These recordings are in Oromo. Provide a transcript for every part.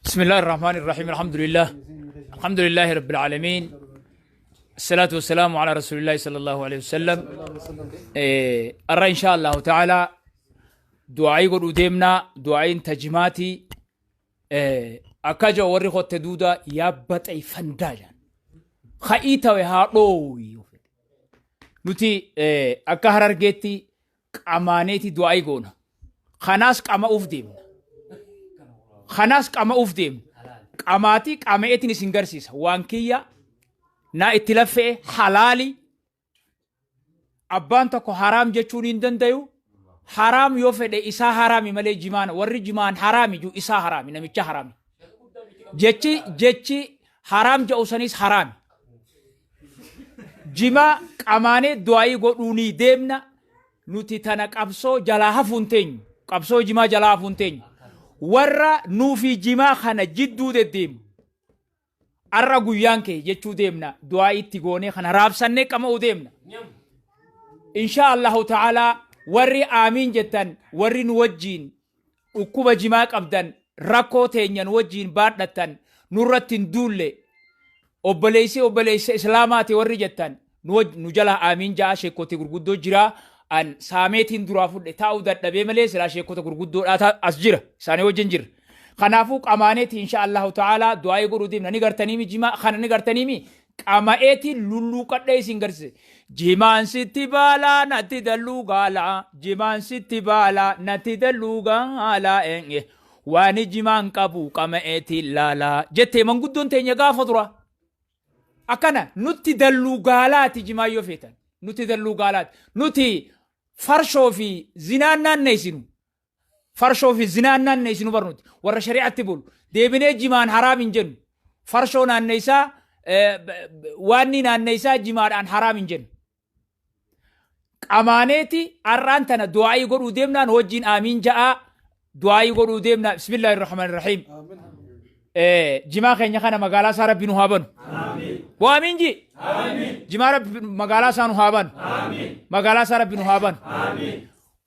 بسم الله الرحمن الرحيم، الحمد لله، الحمد لله رب العالمين، الصلاة والسلام على رسول الله صلى الله عليه وسلم. أرى إن شاء الله تعالى du'aa'ii godhuu deemna. Du'aa'iin tajimaati akka jiru warri hotte duuda yaabbaxee fandaa jedhan ka'ii ta'e haa dhooyi. Nuti akka Harargeetti qamaaneeti du'aa'ii goona. Kanaas qama'uuf deemna, kanaas qama'uuf deemna. Qamaatii qama'eetiin isin garsiisa. Waan kiyya naa itti laffee halaali. Abbaan tokko haraam jechuun hin dandayu. Haraam yoo fedhe isaa haraami malee, jimaan warri jimaan haraami jiru isaa haraami, namicha haraami. Jechi haraam jedhu sanis haraami. Jimaa qamaanee du'aayii godhuunii deemna. Nuti tana qabsoo jalaa hafuun teenyu, qabsoo jimaa jalaa hafuun teenyu. Warra nuufi jimaa kana jidduu deddeemu arra guyyaan kee jechuu deemna. Du'aa itti goonee kana raabsannee qama'uu deemna, insha Allahu ta'ala. Warri aamiin jettan, warri nu wajjiin dhukkuba jimaa qabdan, rakkoo teenyan wajjiin baadhattan, nurratti hin duulle, obboleessi obboleessa islaamaati warri jettan, nu jala aamiin ja'a. Sheekkotii gurguddoo jira. An saameetiin duraa fudhe taa'uu dadhabee malee silaa sheekota gurguddoodhaa as jira, isaanii wajjin jira. Kanaafuu qamaaneeti insha Allahu ta'ala du'aa'ii godhuu deemna. Ni gartaniimi jimaa kana, ni gartaniimi. Qama'eetiin lulluuqadhee isin garsiise. Jimaan sitti baalaa natti dalluu gaalaa, jimaan sitti baalaa natti dalluu gaalaa, waan jimaan qabu qama'eetiin laalaa jettee manguddoon teenya gaafa dura. Akkana nutti dalluu gaalaati jimaa yoo feetan, nutti dalluu gaalaati. Nuti farshoo fi zinaan naanneessinu, farshoo fi zinaan naanneessinu bar. Nuti warra shari'aatti bulu. Deebinee jimaan haraam hin jennu. Farshoo naanneessaa, waanni naanneessaa jimaadhaan haraam hin jennu. Qamaaneeti har'aan tana du'aa'ii godhuu deemnaan wajjin aamiin ja'aa du'aa'ii godhuu deemna. Bismillaahi rahmaani rahiim. Jimaa keenya kana magaalaa isaa Rabbi nu haa banu. Waamiin ji. Jimaa Rabbi magaalaa isaa nu haa banu. Magaalaa isaa Rabbi nu haa banu.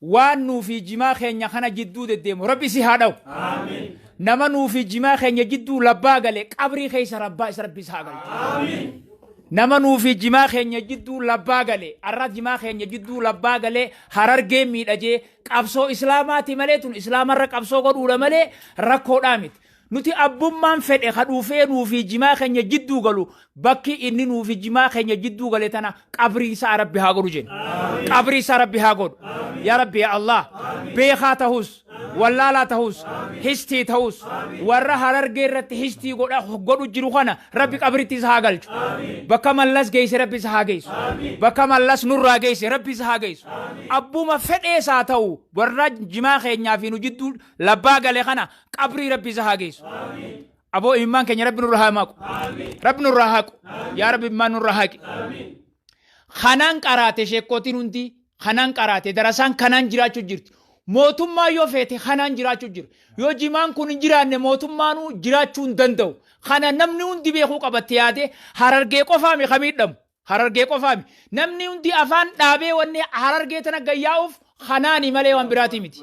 Waan nuufi jimaa keenya kana jidduu deddeemu Rabbi si haa dha'u. Nama nuufi jimaa keenya jidduu labbaa gale qabrii keessa rabbaa isa Rabbi isa haa galchu. Nama nuufi jimaa keenya jidduu labbaa gale, arra jimaa keenya jidduu labbaa gale, Harargee miidhajee qabsoo islaamaati malee, tun islaamarra qabsoo godhuudha malee rakkoodhaa miti. Nuti abbummaan fedhe ka dhuufee nuufi jimaa keenya jidduu galu, bakki inni nuufi jimaa keenya jidduu gale tana qabrii isaa Rabbi haa godhu jenna. Qabrii isaa Rabbi haa godhu. Yaa Rabbi, yaa Allah, beekaa tahus, wallaalaa tahus, histii tahus, warra Harargee irratti histii godhu jiru kana Rabbi qabritti isa haa galchu. Bakka Mallas geesse Rabbi isa haa geessu. Bakka Mallas nurraa geesse Rabbi isa haa geessu. Abbuma fedhees haa ta'u, warra jimaa keenyaa fi nu jidduu labbaa gale kana qabrii Rabbi isa haa geessu. Aboo, imimmaan keenya Rabbi nurraa haa maqu. Rabbi nurraa haqu. Yaa Rabbi, imimmaan nurraa haqi. Kanaan qaraate sheekkootiin hundi, kanaan qaraate darasaan, kanaan jiraachuu jirti. Mootummaa yoo feete kanaan jiraachuu jira. Yoo jimaan kun hin jiraanne mootummaanuu jiraachuu hin danda'u. Kana namni hundi beekuu qabatte yaade. Harargee qofaami ka miidhamu. Harargee qofaami. Namni hundi afaan dhaabee wanni Harargee tana gayyaa'uuf kanaani malee waan biraatii miti.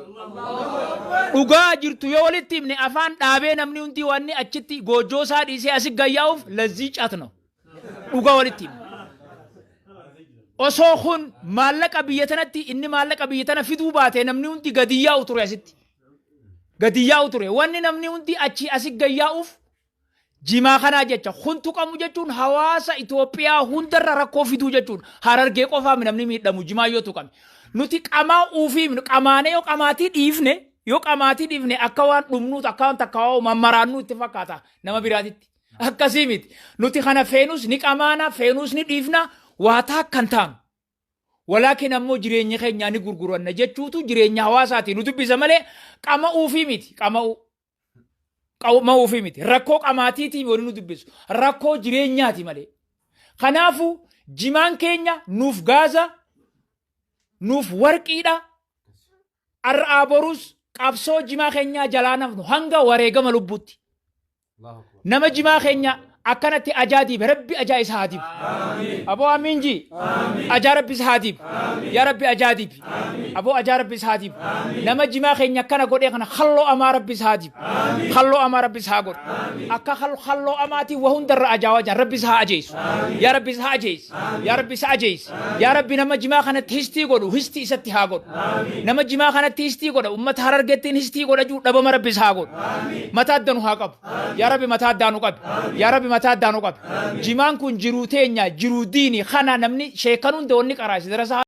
Dhugaa jirtu yoo walitti himne, afaan dhaabee namni hundi wanni achitti goojjoo isaa dhiisee asi gayyaa'uuf lazzii caatna. Dhugaa walitti himne. Osoo kun maallaqa biyya tanatti inni maallaqa biyya tana fiduu baate, namni hundi gadi yaa'u ture asitti. Gadi yaa'u ture. Wanni namni hundi achi asi gayyaa'uuf jimaa kanaa jecha. Kun tuqamu jechuun hawaasa Itoophiyaa hundarra rakkoo fiduu jechuudha. Harargee qofaaf namni miidhamu jimaa yoo tuqame. Nuti qamaa uufii qamaanee yoo qamaatii dhiifne akka waan dhumnuut, akka waan takka waa mammaraannuu itti fakkaata nama biraatitti. Akkasii miti. Nuti kana feenus ni qamaana, feenus ni dhiifna, waa taakkan taanu. Walaakin ammoo jireenya keenyaa ni gurguranna jechuutu jireenya hawaasaati nu dubbisa malee qama'uufii miti, qama'uu. Qama'uufii miti. Rakkoo qamaatiitii wani nu dubbisu. Rakkoo jireenyaati malee. Kanaafuu jimaan keenya nuuf gaaza, nuuf warqiidha. Har'aa borus qabsoo jimaa keenyaa jalaa nafnu hanga wareegama lubbuutti. Nama jimaa keenya Akkanatti ajaa diibe, Rabbi ajaa isa haa dibu. Aboo amiin ji. Ajaa Rabbi isa haa dibu. Yaa Rabbi ajaa dibi. Aboo ajaa Rabbi isa haa dibu. Nama jimaa keenya akkana godhee kana halloo amaa Rabbi isa haa dibu. Halloo amaa Rabbi isa haa godhu. Akka halloo amaatiin wa hundarra ajaawaa jiran Rabbi isa haa ajeessu. Yaa Rabbi isa haa ajeessi. Yaa Rabbi isa ajeessi. Yaa Rabbi, nama jimaa kanatti histii godhu histii isatti haa godhu. Nama jimaa kanatti histii godha, ummata Harargettiin histii godha jiru dhabama Rabbi isa haa godhu. Mataa adda nu haa qabu. Yaa Rabbi, mataa addaa nu qabi. Yaa Rabbi, mataa addaa nu qabi. Jimaan kun jiruu teenya, jiruu diini kana namni sheekan hunda wanni qaraasi darasaa.